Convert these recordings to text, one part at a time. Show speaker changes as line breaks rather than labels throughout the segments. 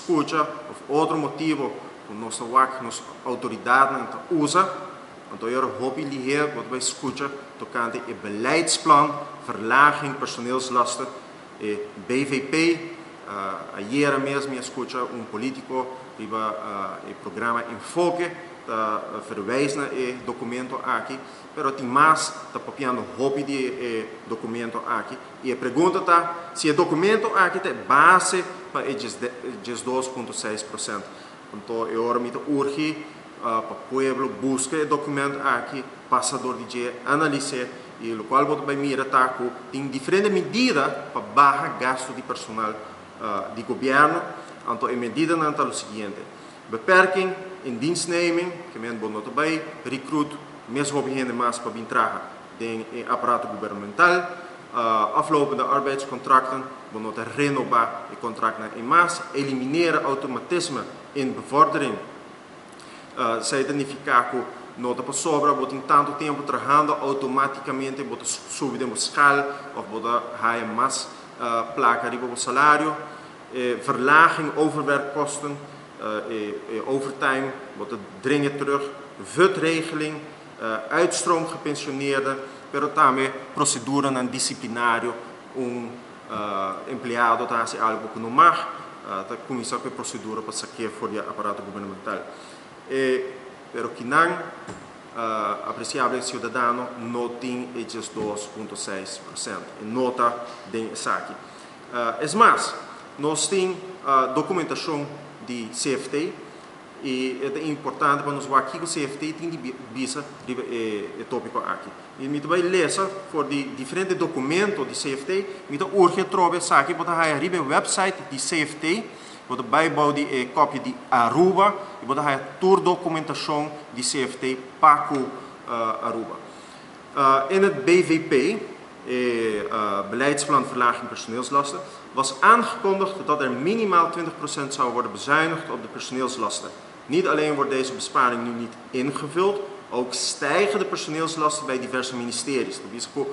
skucha òf otro motibu ku nos ta wak nos outoridatnan ta usa. Anto e ora hopi lihé bo ta bai skucha tokante e beleidsplan verlaging personeelslasten, e BVP. Ayera mes mi a skucha un polítiko riba e programa Enfoke ta verwijs na e dokumento aki, pero tin mas ta papiando hopi di e dokumento aki. I e pregunta ta si e dokumento aki ta e base pa e 12,6%. Anto e ora mi ta urgi pa pueblo buska e dokument aki, pasa dor di dje, analis'é, i lokual bo ta bai mira ta ku tin diferente medida pa baha gastu di personal di gobièrnu. Anto e medidanan ta lo siguiente, beperking in dienstneming, ke men bo no ta bai recruit mes hopi hende mas pa bin traha den e aparato gubernamental, aflopende arbeidscontracten, bo no ta renobá e kontraktnan ei mas, elimineren automatisme in bevordering. Esei ta nifiká ku no ta pasobra bo tin tantu tempu trahando outomátikamente bo ta subi den bo skal òf bo ta haya mas plaka riba bo salario. E verlaging overwerkkosten, e overtime bo ta dringe terug, VUT-regeling, uitstroom gepensioneerden, pero tambe proseduranan disiplinario, un empleado ta hasi algu ku no mag, ta kuminsá ku e prosedura pa sak'é for di e aparato gubernamental. E pero kinan, apresiable siudadano, no tin e 12,6%. E no ta den esaki. Es mas, nos tin dokumentashon di CFT i e ta importante pa nos wak kiko CFT tin di bisa riba e tópiko aki. I mi ta bai lesa for di diferente dokumento di CFT. Mi ta urgi atrobe esaki bo ta haya riba e website di CFT. Bo ta bai bou di e kopia di Aruba i bo ta haya tur dokumentashon di CFT pa ku Aruba. In het BVP, e Beleidsplan Verlaging Personeelslasten, was aangekondigd dat er minimaal 20% zou worden bezuinigd op de personeelslasten. Niet alleen wordt deze besparing nu niet ingevuld, ook stijgen de personeelslasten bij diverse ministeries. Ta bisa ku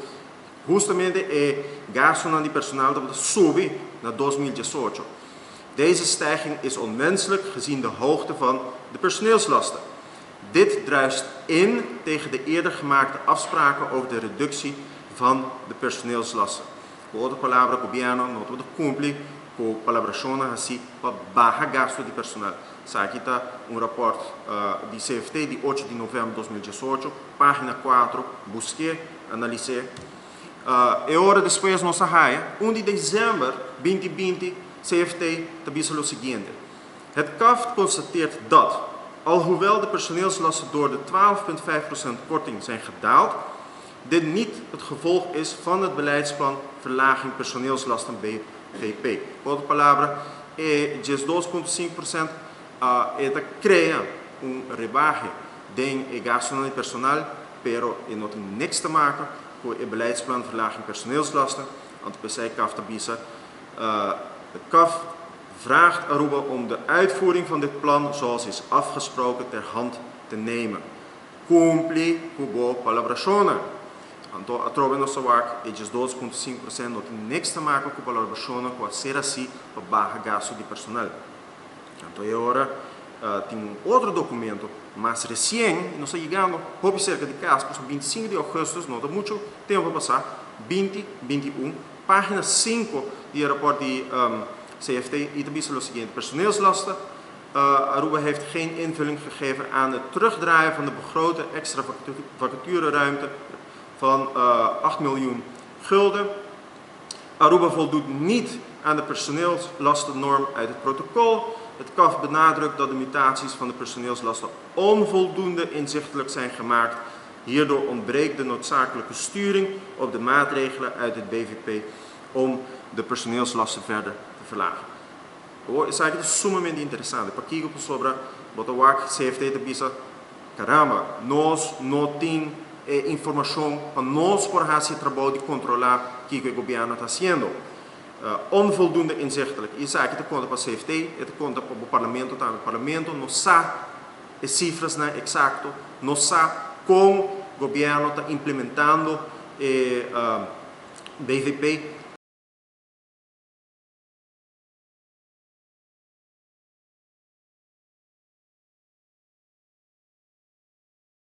hustamente e gastunan di personal tabata subi na 2018. Deze stijging is onwenselijk gezien de hoogte van de personeelslasten. Dit druist in tegen de eerder gemaakte afspraken over de reductie van de personeelslasten. Ku otro palabra, gobièrnu no tabata kumpli ku palabrashonnan hasí pa baha gastu di personal. Esaki ta un rapòrt di CFT di 8 di novèmber 2018, página 4, busk'é, analis'é. E ora despues nos a haya, 1 di desèmber 2020, CFT ta bisa lo siguiente, Het CAFT constateert dat, alhoewel de personeelslasten door de 12,5% korting zijn gedaald, dit niet het gevolg is van het beleidsplan verlaging personeelslasten BVP. Ku otro palabra, e 12,5% e ta krea un rebahe den e gastunan di personal, pero e no tin niks te maken ku e beleidsplan verlaging personeelslasten, anto p'esei CAFT ta bisa, Het CAFT vraagt Aruba om de uitvoering van dit plan zoals is afgesproken ter hand te nemen. Kumpli ku bo palabrashonnan. Anto atrobe nos ta wak e 12,5% no tin niks te maken ku palabrashonnan ku a ser hasi pa baha gastu di personal. Anto e ora tin un otro dokumento mas resien i nos ta yegando hopi serka di kas, pasobra 25 di ougùstùs no ta muchu tempu pasá, 2021, Página 5 di e rapòrt di CFT i ta bisa lo siguiente, Personeelslasten, Aruba heeft geen invulling gegeven aan het terugdraaien van de begrote extra vacatureruimte van 8 miljoen gulden. Aruba voldoet niet aan de personeelslastennorm uit het protocol. Het CAF benadrukt dat de mutaties van de personeelslasten onvoldoende inzichtelijk zijn gemaakt. Hierdoor ontbreekt de noodzakelijke sturing op de maatregelen uit het BVP om de personeelslasten verder te verlagen. Awor esaki ta sumamente interesante. Pakiko? Pasobra bo ta wak CFT ta bisa, Caramba, nos no tin e informashon pa nos por hasi e trabou di kontrolá kiko e gobièrnu ta hasiendo. Onvoldoende inzichtelijk. I esaki ta konta pa CFT, e ta konta pa bo parlamento tambe. Parlamento no sa e sifrasnan eksakto, no sa kon gobièrnu ta implementando e BVP.